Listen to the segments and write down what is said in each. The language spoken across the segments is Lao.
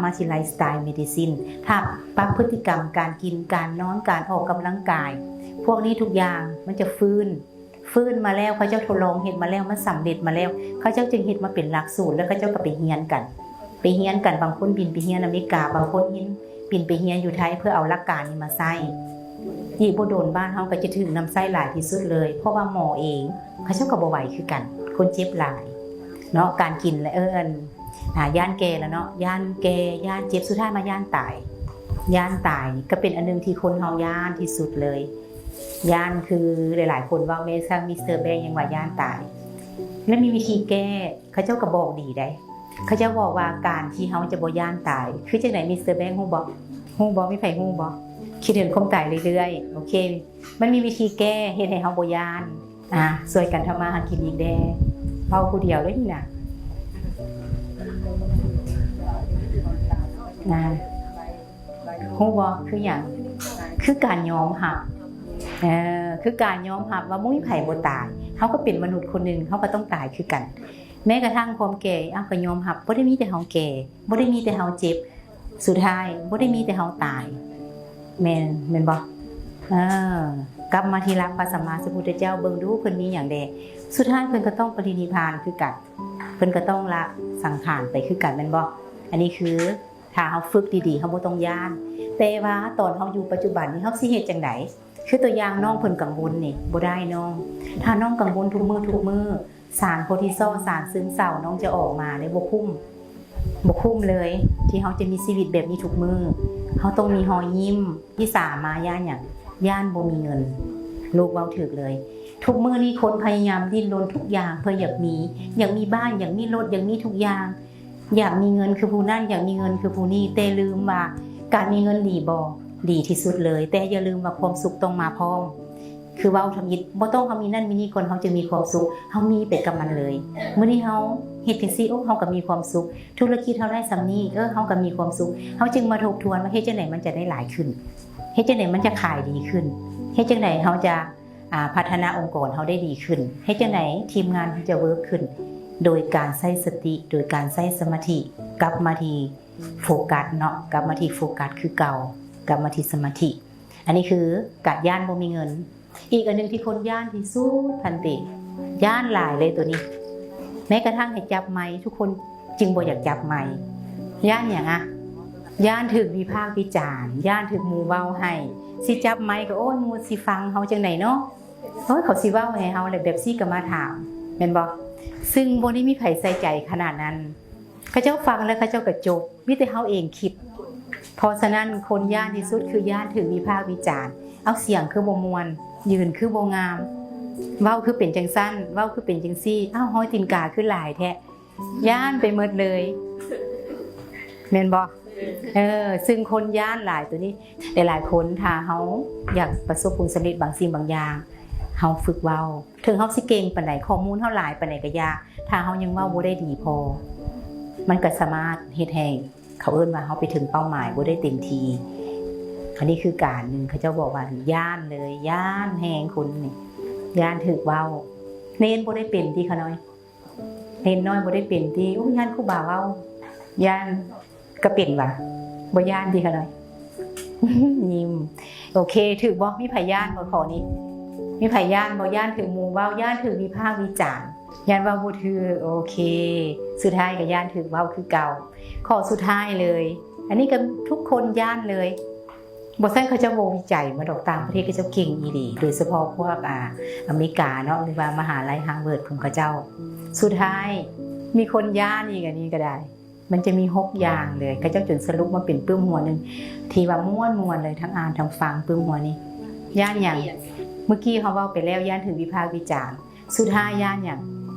ມາທີ່ Lifestyle Medicine ຖ້າປັບພຶດຕິກຳການກິນ, ການນອນ, ການອອກກຳລັງກາຍ, ພວກນີ້ທຸກຢ່າງມັນຈະຟື້ນ, ຟື້ນມາແລ້ວ, ເຂົາເຈົ້າທົດລອງເຮັດມາແລ້ວ, ມັນສຳເລັດມາແລ້ວ, ເຂົາເຈົ້າຈຶ່ງເຮັດມາເປັນຫຼັກສູດ ແລ້ວເຂົາເຈົ້າກໍໄປຮຽນກັນ, ໄປຮຽນກັນ, ບາງຄົນບິນໄປຮຽນອາເມລິກາ, ບາງຄົນ ບິນໄປຮຽນຢູ່ໄທເພື່ອເອົາຫຼັກການນີ້ມາໃຊ້. ອີກບໍ່ດົນບ້ານເຮົາກໍຈະຖືກນຳໃຊ້ຫຼາຍທີ່ສຸດເລີຍ, ເພາະວ່າໝໍເອງເຂົາເຈົ້າກໍບໍ່ໄຫວຄືກັນ, ຄົນເຈັບຫຼາຍເນາະ, ການກິນແລະ ເອີ້ນ ອ່າ ຢ້ານແກ່ແລ້ວເນາະ, ຢ້ານແກ່, ຢ້ານເຈັບ, ສຸດທ້າຍມາຢ້ານຕາຍ. ຢ້ານຕາຍນີ້ກໍເປັນອັນໜຶ່ງທີ່ຄົນເຮົາຢ້ານທີ່ສຸດເລີຍ, ຢ້ານ ຄືຫຼາຍໆຄົນເວົ້າ, ແມ້ກະທັ່ງ Mister Bank ຍັງວ່າຢ້ານຕາຍ. ແລະ ມີວິທີແກ້, ເຂົາເຈົ້າກໍບອກດີໃດ໋. ເຂົາເຈົ້າບອກວ່າການທີ່ເຮົາຈະບໍ່ຢ້ານຕາຍຄືຈັ່ງໃດ Mister Bank ຮູ້ບໍ່? ຮູ້ບໍ່? ມີໃຜຮູ້ບໍ່? ຄິດເຖິງຄວາມຕາຍເລື້ອຍໆ. ໂອເຄ, ມັນມີວິທີແກ້ເຮັດໃຫ້ເຮົາບໍ່ຢ້ານ. ອ່າ, ຊ່ວຍກັນທຳມາຫາກິນອີກແດ່. ເວົ້າຜູ້ດຽວເດ້ນີ້ນະ. ອ່າ, ຮູ້ບໍ່? ຄືຫຍັງ? ຄືການຍອມຮັບ. ເອີ, ຄືການຍອມຮັບວ່າບໍ່ມີໃຜບໍ່ຕາຍ. ເຮົາກໍເປັນມະນຸດຄົນໜຶ່ງ, ເຮົາກໍຕ້ອງຕາຍຄືກັນ. ແມ້ກະທັ່ງຄວາມແກ່, ເອົາ, ກໍຍອມຮັບ, ບໍ່ໄດ້ມີແຕ່ເຮົາແກ່, ບໍ່ໄດ້ມີແຕ່ເຮົາເຈັບ, ສຸດທ້າຍບໍ່ໄດ້ມີແຕ່ເຮົາຕາຍ. ແມ່ນ, ແມ່ນບໍ່? ເອີ, ກັບມາທີ່ຫຼັກພະສຳມາສຳພຸດທະເຈົ້າ, ເບິ່ງດູເພິ່ນມີຫຍັງແດ່? ສຸດທ້າຍເພິ່ນກໍຕ້ອງປະລິນິບພານຄືກັນ, ເພິ່ນກໍຕ້ອງລະສັງຂານໄປຄືກັນ, ແມ່ນບໍ່? ອັນນີ້ຄືຖ້າເຮົາຝຶກດີໆ, ເຮົາບໍ່ຕ້ອງຢ້ານ. ແຕ່ວ່າຕອນເຮົາຢູ່ປັດຈຸບັນນີ້, ເຮົາຊິເຮັດຈັ່ງໃດ? ຄືຕົວຢ່າງນ້ອງເພິ່ນກັງວົນນີ້, ບໍ່ໄດ້ນ້ອງ. ຖ້ານ້ອງກັງວົນທຸກມື້, ທຸກມື້, ສານໂພທິຊໍ, ສານຊຶມເສົ້າ ນ້ອງຈະອອກມາເລີຍ, ບໍ່ຄຸ້ມ, ບໍ່ຄຸ້ມເລີຍ ທີ່ເຮົາຈະມີຊີວິດແບບນີ້ທຸກມື້. ເຮົາຕ້ອງມີຮອຍຍິ້ມ. ທີ່ສາມມາ ຢ້ານຫຍັງ? ຢ້ານບໍ່ມີເງິນ. ລູກເວົ້າຖືກເລີຍ. ທຸກມື້ນີ້ຄົນພະຍາຍາມດີ້ນລົນທຸກຢ່າງເພື່ອຢາກມີ, ຢາກມີບ້ານ, ຢາກມີລົດ, ຢາກມີທຸກຢ່າງ, ຢາກມີເງິນຄືຜູ້ນັ້ນ, ຢາກມີເງິນຄືຜູ້ນີ້, ແຕ່ລືມວ່າການມີເງິນດີບໍ່? ດີທີ່ສຸດເລີຍ, ແຕ່ຢ່າລືມວ່າຄວາມສຸກຕ້ອງມາພ້ອມ. ຄືເວົ້າທຳອິດ, ບໍ່ຕ້ອງເຮົາມີນັ້ນມີນີ້ກ່ອນ ເຮົາຈຶ່ງມີຄວາມສຸກ, ເຮົາມີໄປກັບມັນເລີຍ. ມື້ນີ້ເຮົາເຮັດຈັ່ງຊີ້, ໂອ້ ເຮົາກໍມີຄວາມສຸກ. ທຸລະກິດເຮົາໄດ້ສ່ຳນີ້, ເອີ ເຮົາກໍມີຄວາມສຸກ. ເຮົາຈຶ່ງມາທົບທວນວ່າເຮັດຈັ່ງໃດມັນຈະໄດ້ຫຼາຍຂຶ້ນ, ເຮັດຈັ່ງໃດມັນຈະຂາຍດີຂຶ້ນ, ເຮັດຈັ່ງໃດເຮົາຈະ ອາ ພັດທະນາອົງກອນເຮົາໄດ້ດີຂຶ້ນ, ເຮັດຈັ່ງໃດທີມງານເຮົາຈະເວີກຂຶ້ນ, ໂດຍການໃຊ້ສະຕິ, ໂດຍການໃຊ້ສະມາທິ, ກັບມາທີ່ໂຟກັສເນາະ, ກັບມາທີ່ໂຟກັສຄືເກົ່າ, ກັບມາທີ່ສະມາທິ. ອັນນີ້ຄືການຢ້ານບໍ່ມີເງິນ. ອີກອັນໜຶ່ງທີ່ຄົນຢ້ານທີ່ສຸດ ພັນເຕ, ຢ້ານຫຼາຍເລີຍໂຕນີ້. ແມ້ກະທັ່ງໃຫ້ຈັບໄມ, ທຸກຄົນຈຶ່ງບໍ່ຢາກຈັບໄມ. ຢ້ານຫຍັງອະ? ຢ້ານຖືກວິພາກວິຈານ, ຢ້ານຖືກໝູ່ເວົ້າໃຫ້. ຊິຈັບໄມກໍ ໂອ້ຍ ໝູ່ຊິຟັງເຮົາຈັ່ງໃດເນາະ? ໂອ້ຍ ເຂົາຊິເວົ້າໃຫ້ເຮົາແຫຼະ, ແບບຊີ້ກໍມາຖາມ, ແມ່ນບໍ່? ຊຶ່ງບໍ່ໄດ້ມີໃຜໃສ່ໃຈຂະໜາດນັ້ນ. ເຂົາເຈົ້າຟັງແລ້ວເຂົາເຈົ້າກໍຈົບ, ມີແຕ່ເຮົາເອງຄິດ. ເພາະສະນັ້ນ ຄົນຢ້ານທີ່ສຸດຄືຢ້ານຖືກວິພາກວິຈານ. ເອົາ ສຽງຄືບໍ່ມ່ວນ, ຢືນຄືບໍ່ງາມ, ເວົ້າຄືເປັນຈັ່ງຊັ້ນ, ເວົ້າຄືເປັນຈັ່ງຊີ້, ອ້າວ ຮອຍຕີນກາຄືຫຼາຍແທ້. ຢ້ານໄປໝົດເລີຍ, ແມ່ນບໍ່? ເອີ, ຊຶ່ງຄົນຢ້ານຫຼາຍໂຕນີ້, ຫຼາຍໆຄົນ ຖ້າເຮົາຢາກປະສົບຜົນສຳເລັດບາງສິ່ງບາງຢ່າງ, ເຮົາຝຶກເວົ້າ. ເຖິງເຮົາຊິເກັ່ງປານໃດ, ຂໍ້ມູນເຮົາຫຼາຍປານໃດກໍຢ່າ, ຖ້າເຮົາຍັງເວົ້າບໍ່ໄດ້ດີພໍ, ມັນກໍສາມາດເຮັດໃຫ້ ເຂົາເອີ້ນວ່າເຮົາໄປເຖິງເປົ້າໝາຍບໍ່ໄດ້ເຕັມທີ່. ອັນນີ້ຄືການໜຶ່ງ, ເຂົາເຈົ້າບອກວ່າຢ້ານເລີຍ, ຢ້ານແຮງຄົນນີ້, ຢ້ານຖືກເວົ້າ. ເນນບໍ່ໄດ້ເປັນຕິຂະນ້ອຍ? ເນນນ້ອຍບໍ່ໄດ້ເປັນຕິ? ໂອ້ ຢ້ານຄູບາເວົ້າ, ຢ້ານ ກໍເປັນຫວາ? ບໍ່ຢ້ານຕິຂະນ້ອຍ? ຍິ້ມ. ໂອເຄ, ຖືກບໍ່? ມີໃຜຢ້ານບໍ່ຂໍ້ນີ້? ມີໃຜຢ້ານບໍ່? ຢ້ານຖືກໝູ່ເວົ້າ, ຢ້ານຖືກວິພາກວິຈານ, ຢ້ານເວົ້າບໍ່ຖືກ. ໂອເຄ, ສຸດທ້າຍກໍຢ້ານຖືກເວົ້າຄືເກົ່າ. ຂໍ້ສຸດທ້າຍເລີຍ, ອັນນີ້ກໍທຸກຄົນຢ້ານເລີຍ. ບໍ່ຊັ້ນເຂົາເຈົ້າບໍ່ວິໄຈມາດອກ, ຕ່າງປະເທດເຂົາເຈົ້າເກັ່ງອີ່ຫຼີ, ໂດຍສະເພາະພວກ ອາ ອາເມລິກາເນາະ, ຫຼືວ່າມະຫາໄລ Harvard ຂອງເຂົາເຈົ້າ. ສຸດທ້າຍມີຄົນຢ້ານອີກ, ອັນນີ້ກໍໄດ້. ມັນຈະມີຫົກຢ່າງເລີຍ, ເຂົາເຈົ້າຈົນສະຫຼຸບມາເປັນປຶ້ມຫົວໜຶ່ງ ທີ່ວ່າມ່ວນໆເລີຍ, ທັງອ່ານທັງຟັງປຶ້ມຫົວນີ້. ຢ້ານຫຍັງ? ເມື່ອກີ້ເຮົາເວົ້າໄປແລ້ວ, ຢ້ານຖືກວິພາກວິຈານ. ສຸດທ້າຍຢ້ານຫຍັງ?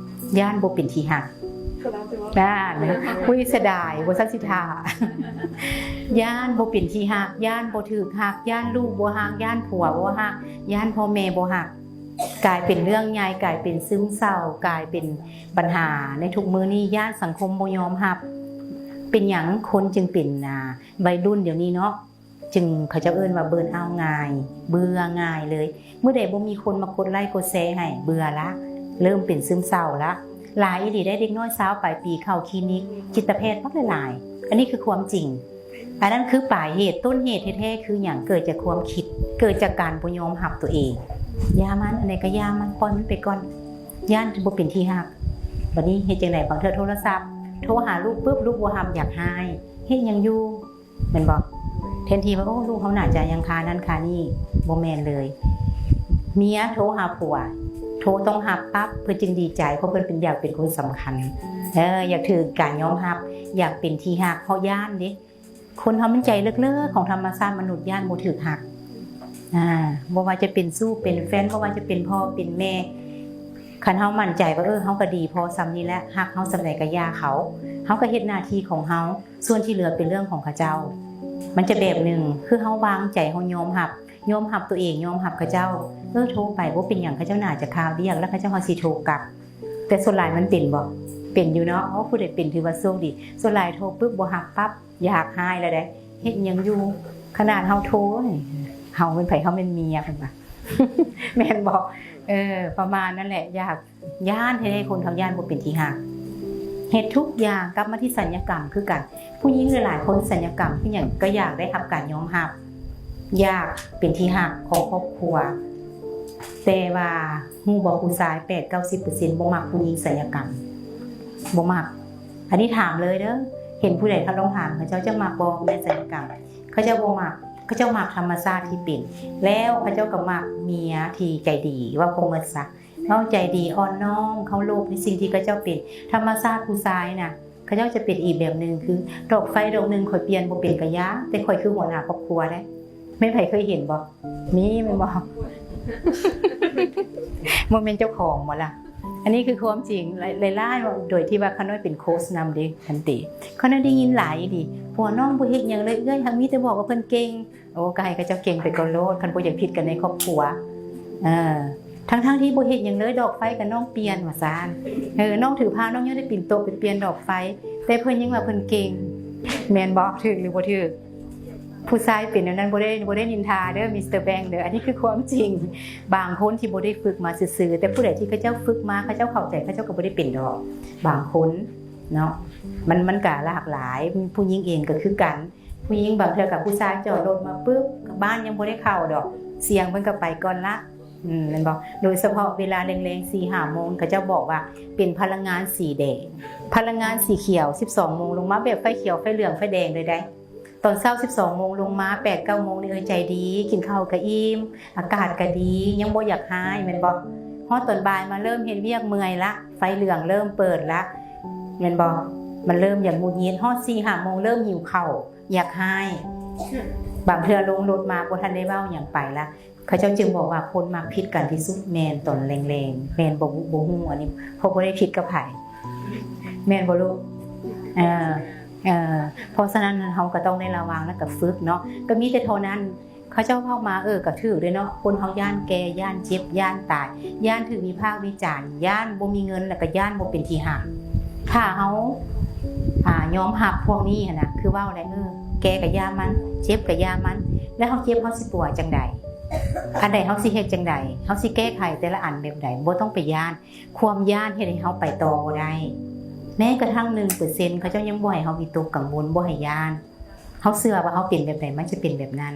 ຢ້ານບໍ່ເປັນທີ່ຮັກ. ນັ້ນ, ອຸ້ຍ ເສຍດາຍ, ບໍ່ຊັ້ນຊິຖ້າ. ຢ້ານບໍ່ເປັນທີ່ຮັກ, ຢ້ານບໍ່ຖືກຮັກ, ຢ້ານລູກບໍ່ຮັກ, ຢ້ານຜົວບໍ່ຮັກ, ຢ້ານພໍ່ແມ່ບໍ່ຮັກ. ກາຍເປັນເລື່ອງໃຫຍ່, ກາຍເປັນຊຶມເສົ້າ, ກາຍເປັນບັນຫາໃນທຸກມື້ນີ້, ຢ້ານສັງຄົມບໍ່ຍອມຮັບ. ເປັນຫຍັງຄົນຈຶ່ງເປັນ ອ່າ ໄວລຸ້ນດຽວນີ້ເນາະ, ຈຶ່ງເຂົາເຈົ້າເອີ້ນວ່າ burn out ງ່າຍ, ເບື່ອງ່າຍເລີຍ. ມື້ໃດບໍ່ມີຄົນມາກົດໄລ້ກົດແຊໃຫ້, ເບື່ອລະ, ເລີ່ມເປັນຊຶມເສົ້າລະ. ຫຼາຍອີ່ຫຼີໄດ໋, ເດັກນ້ອຍຊາວປາຍປີເຂົ້າຄລີນິກຈິດຕະແພດບັກຫຼາຍ ອັນນີ້ຄືຄວາມຈິງ. ອັນນັ້ນຄືປາຍເຫດ, ຕົ້ນເຫດແທ້ໆຄືຫຍັງ? ເກີດຈາກຄວາມຄິດ, ເກີດຈາກການບໍ່ຍອມຮັບຕົວເອງ. ຢ່າມັນ, ອັນໃດກໍຢ່າມັນ, ປ່ອຍມັນໄປກ່ອນ. ຢ້ານບໍ່ເປັນທີ່ຮັກ. ບັດນີ້ເຮັດຈັ່ງໃດ? ບາງເທື່ອໂທລະສັບ, ໂທຫາລູກປຶບ, ລູກບໍ່ຮັບ, ຢາກຮ້າຍ. ເຮັດຫຍັງຢູ່? ແມ່ນບໍ່? ແທນທີ່ວ່າ ໂອ້ ລູກເຮົາໜ້າຈະຍັງຄານັ້ນຄານີ້, ບໍ່ແມ່ນເລີຍ. ເມຍໂທຫາຜົວ, ໂທຕ້ອງຮັບປັບ, ເພິ່ນຈຶ່ງດີໃຈ, ເພາະເພິ່ນເປັນ ຢາກເປັນຄົນສຳຄັນ, ເອີ ຢາກຖືກການຍອມຮັບ, ຢາກເປັນທີ່ຮັກ, ເພາະຢ້ານເດ້. ຄົນເຮົາມັນໃຈເລິກໆຂອງທຳມະຊາດມະນຸດ, ຢ້ານບໍ່ຖືກຮັກ. ອາ ບໍ່ວ່າຈະເປັນຊູ້ເປັນແຟນ, ບໍ່ວ່າຈະເປັນພໍ່ເປັນແມ່, ຄັນເຮົາໝັ້ນໃຈວ່າ ເອີ ເຮົາກໍດີພໍສ່ຳນີ້ແຫຼະ, ຮັກເຮົາສ່ຳໃດກໍຢ່າເຂົາ, ເຮົາກໍເຮັດໜ້າທີ່ຂອງເຮົາ, ສ່ວນທີ່ເຫຼືອເປັນເລື່ອງຂອງເຂົາເຈົ້າ. ມັນຈະແບບໜຶ່ງ ຄືເຮົາວາງໃຈ, ເຮົາຍອມຮັບ, ຍອມຮັບຕົວເອງ, ຍອມຮັບເຂົາເຈົ້າ. ເອີ ໂທໄປບໍ່ເປັນຫຍັງ, ເຂົາເຈົ້າໜ້າຈະຄາວຽກ ແລ້ວເຂົາເຈົ້າເຮົາຊິໂທກັບ. ແຕ່ສ່ວນຫຼາຍມັນເປັນບໍ່? ເປັນຢູ່ເນາະ. ໂອ້ ຜູ້ໃດເປັນຖືວ່າໂຊກດີ. ສ່ວນຫຼາຍໂທປຶບບໍ່ຮັບປັບ, ຢາກຮ້າຍແລ້ວເດ້. ເຮັດຫຍັງຢູ່? ຂະໜາດເຮົາໂທນີ້, ເຮົາເປັນໃຜ? ເຮົາແມ່ນເມຍເພິ່ນວ່າ. ແມ່ນບໍ່? ເອີ ປະມານນັ້ນແຫຼະ. ຢາກ ຢ້ານແທ້ໆ, ຄົນເຮົາຢ້ານບໍ່ເປັນທີ່ຮັກ. ເຮັດທຸກຢ່າງ, ກັບມາທີ່ສັນຍະກຳຄືກັນ. ຜູ້ຍິງຫຼາຍໆຄົນສັນຍະກຳຄືຫຍັງ? ກໍຢາກໄດ້ຮັບການຍອມຮັບ, ຢາກເປັນທີ່ຮັກຂອງຄອບຄົວ. ແຕ່ວ່າຮູ້ບໍ່? ຜູ້ຊາຍແປດເກົ້າສິບເປີເຊັນບໍ່ມັກຜູ້ຍິງສັນຍະກຳ, ບໍ່ມັກ. ອັນນີ້ຖາມເລີຍເດີ, ເຫັນຜູ້ໃດ ທ່ານລອງຖາມເຂົາເຈົ້າ, ເຈົ້າມັກບໍ່ແມ່ນສັນຍະກຳ? ເຂົາເຈົ້າບໍ່ມັກ, ເຂົາເຈົ້າມັກທຳມະຊາດທີ່ເປັນ. ແລ້ວເຂົາເຈົ້າກໍມັກເມຍທີ່ໃຈດີ, ເວົ້າຄວາມໝົດຊະ. ເວົ້າໃຈດີ, ອ່ອນນ້ອມ, ເຄົາລົບໃນສິ່ງທີ່ເຂົາເຈົ້າເປັນ. ທຳມະຊາດຜູ້ຊາຍນະ, ເຂົາເຈົ້າຈະເປັນອີກແບບໜຶ່ງ, ຄືດອກໄຟດອກໜຶ່ງຂ້ອຍປ່ຽນບໍ່ເປັນກະຢ່າ, ແຕ່ຂ້ອຍຄືຫົວໜ້າຄອບຄົວເດ້. ແມ່ນໃຜເຄີຍເຫັນບໍ່? ມີແມ່ນບໍ່? ບໍ່ແມ່ນເຈົ້າຂອງບໍ່ລະ? ອັນນີ້ຄືຄວາມຈິງ. ຫຼາຍໆ ໂດຍທີ່ວ່າຂ້ານ້ອຍເປັນໂຄຊນຳເດ້, ຄັນຕິ ຂ້ານ້ອຍໄດ້ຍິນຫຼາຍອີ່ຫຼີ. ຜົວນ້ອງບໍ່ເຮັດຫຍັງເລີຍ, ເອື້ອຍຫາກມີແຕ່ບອກວ່າເພິ່ນເກັ່ງ. ໂອ້ ກໍໃຫ້ເຂົາເຈົ້າເກັ່ງໄປກ່ອນໂລດ, ຄັນບໍ່ຢາກຜິດກັນໃນຄອບຄົວ. ເອີ ທັງໆທີ່ບໍ່ເຮັດຫຍັງເລີຍ, ດອກໄຟກໍນ້ອງປ່ຽນວ່າຊັ້ນ. ເອີ ນ້ອງຖືພາ, ນ້ອງຍັງໄດ້ປີນໂຕະໄປປ່ຽນດອກໄຟ, ແຕ່ເພິ່ນຍັງວ່າເພິ່ນເກັ່ງ. ແມ່ນບໍ່? ຖືກຫຼືບໍ່ຖືກ? ຜູ້ຊາຍເປັນແນວນັ້ນ, ບໍ່ໄດ້ ບໍ່ໄດ້ນິນທາເດີ ມິສເຕີແບງເດີ, ອັນນີ້ຄືຄວາມຈິງ. ບາງຄົນທີ່ບໍ່ໄດ້ຝຶກມາຊື່ໆ, ແຕ່ຜູ້ໃດທີ່ເຂົາເຈົ້າຝຶກມາ, ເຂົາເຈົ້າເຂົ້າໃຈ, ເຂົາເຈົ້າກໍບໍ່ໄດ້ເປັນດອກ. ບາງຄົນເນາະ, ມັນ ມັນກໍຫຼາກຫຼາຍ. ຜູ້ຍິງເອງກໍຄືກັນ. ຜູ້ຍິງບາງເທື່ອກັບຜູ້ຊາຍຈອດລົດມາປຶບ, ບ້ານຍັງບໍ່ໄດ້ເຂົ້າດອກ, ສຽງເພິ່ນກໍໄປກ່ອນລະ. ອືມ ແມ່ນບໍ່? ໂດຍສະເພາະເວລາແລງໆ ສີ່ຫ້າໂມງ, ເຂົາເຈົ້າບອກວ່າເປັນພະລັງງານສີແດງ. ພະລັງງານສີຂຽວ ສິບສອງໂມງລົງມາ, ແບບໄຟຂຽວ, ໄຟເຫຼືອງ, ໄຟແດງເລີຍໄດ໋. ຕອນເຊົ້າ ສິບສອງໂມງລົງມາ, ແປດເກົ້າໂມງນີ້, ເອີ ໃຈດີ, ກິນເຂົ້າກໍອີ່ມ, ອາກາດກໍດີ, ຍັງບໍ່ຢາກຮ້າຍ, ແມ່ນບໍ່? ຮອດຕອນບ່າຍມາເລີ່ມເຮັດວຽກ, ເມື່ອຍລະ, ໄຟເຫຼືອງເລີ່ມເປີດລະ, ແມ່ນບໍ່? ມັນເລີ່ມຢາກຫງຸດຫງິດ. ຮອດສີ່ຫ້າໂມງເລີ່ມຫິວເຂົ້າ, ຢາກຮ້າຍ. ບາງເທື່ອລົງລົດມາບໍ່ທັນໄດ້ເວົ້າຫຍັງໄປລະ. ເຂົາເຈົ້າຈຶ່ງບອກວ່າຄົນມັກຜິດກັນທີ່ສຸດແມ່ນຕອນແລງໆ. ແມ່ນບໍ່? ບໍ່ຮູ້ອັນນີ້, ເພາະບໍ່ໄດ້ຜິດກັບໃຜ. ແມ່ນບໍ່ລູກ? ເອີ ເອີ ເພາະສະນັ້ນເຮົາກໍຕ້ອງໄດ້ລະວັງ ແລ້ວກໍຝຶກເນາະ. ກໍມີແຕ່ເທົ່ານັ້ນ. ເຂົາເຈົ້າເວົ້າມາ, ເອີ ກໍຖືກເດ້ເນາະ, ຄົນເຮົາຢ້ານແກ່, ຢ້ານເຈັບ, ຢ້ານຕາຍ, ຢ້ານຖືກວິພາກວິຈານ, ຢ້ານບໍ່ມີເງິນ, ແລ້ວກໍຢ້ານບໍ່ເປັນທີ່ຮັກ. ຖ້າເຮົາ ອາ ຍອມຮັບພວກນີ້ຫັ້ນນະ, ຄືເວົ້າແຫຼະ, ເອີ ແກ່ກໍຢ່າມັນ, ເຈັບກໍຢ່າມັນ, ແລ້ວເຮົາເຈັບເຮົາຊິປົວຈັ່ງໃດ? ອັນໃດເຮົາຊິເຮັດຈັ່ງໃດ? ເຮົາຊິແກ້ໄຂແຕ່ລະອັນແບບໃດ? ບໍ່ຕ້ອງໄປຢ້ານ. ຄວາມຢ້ານເຮັດໃຫ້ເຮົາໄປຕໍ່ບໍ່ໄດ້. ແມ້ກະທັ່ງໜຶ່ງເປີເຊັນ ເຂົາເຈົ້າຍັງບໍ່ໃຫ້ເຮົາວິຕົກກັງວົນ, ບໍ່ໃຫ້ຢ້ານ. ເຮົາເຊື່ອວ່າເຮົາເປັນແບບໃດ ມັນຈະເປັນແບບນັ້ນ.